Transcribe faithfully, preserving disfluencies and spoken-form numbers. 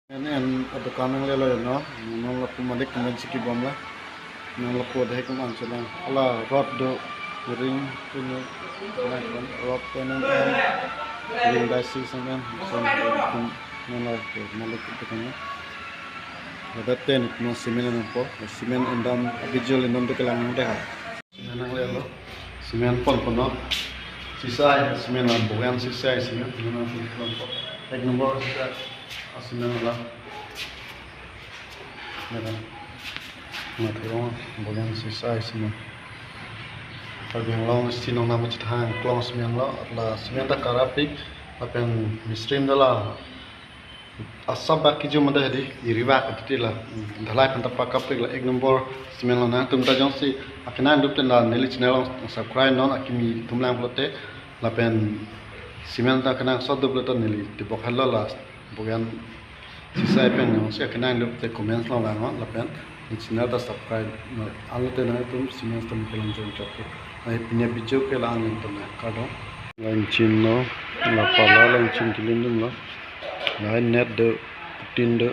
Cement an adukan nanglelo no, non lapu malik kemen si kibom la. Non lapu dehek man chelang. Hala rod do, ring, pinu, rod penang, ring dasi sang an, son, non la malik adukan no. Ladak ten no cement an po, cement an dam abijol non de kelang de ha. Cement nanglelo. Cement ponpo no. Sisa ai cement la, Bogan sisa ai cement. Cement ponpo. Ek number sisa ai cement la. Mera. Mathe rong Bogan sisa ai cement. Karbi Anglong si nongnam chethang klong cement lo. La cement ta karapik. Lapen mistri dala asap bak kejum ada hadi, iri bak titi la. Dhalai pen ta pakapik la, ek number cement lo, nangtum ta jongsi akenang dup ten la neli channel along subscribe non, akimi tum lang pulote, lapen cement ta kenangsot dup pulote neli tebok helo la, Bogan sisa ai pen jongsi akenang dup te comments along vang non, lapen neli channel ta subscribe non, anlote nangtum cement ta mi kelong jong chok ke. Nai pini video ke la-an pen ta na kardom. La ingchin lo, la pala la ingchin kelin dun lo. La net do, tin do.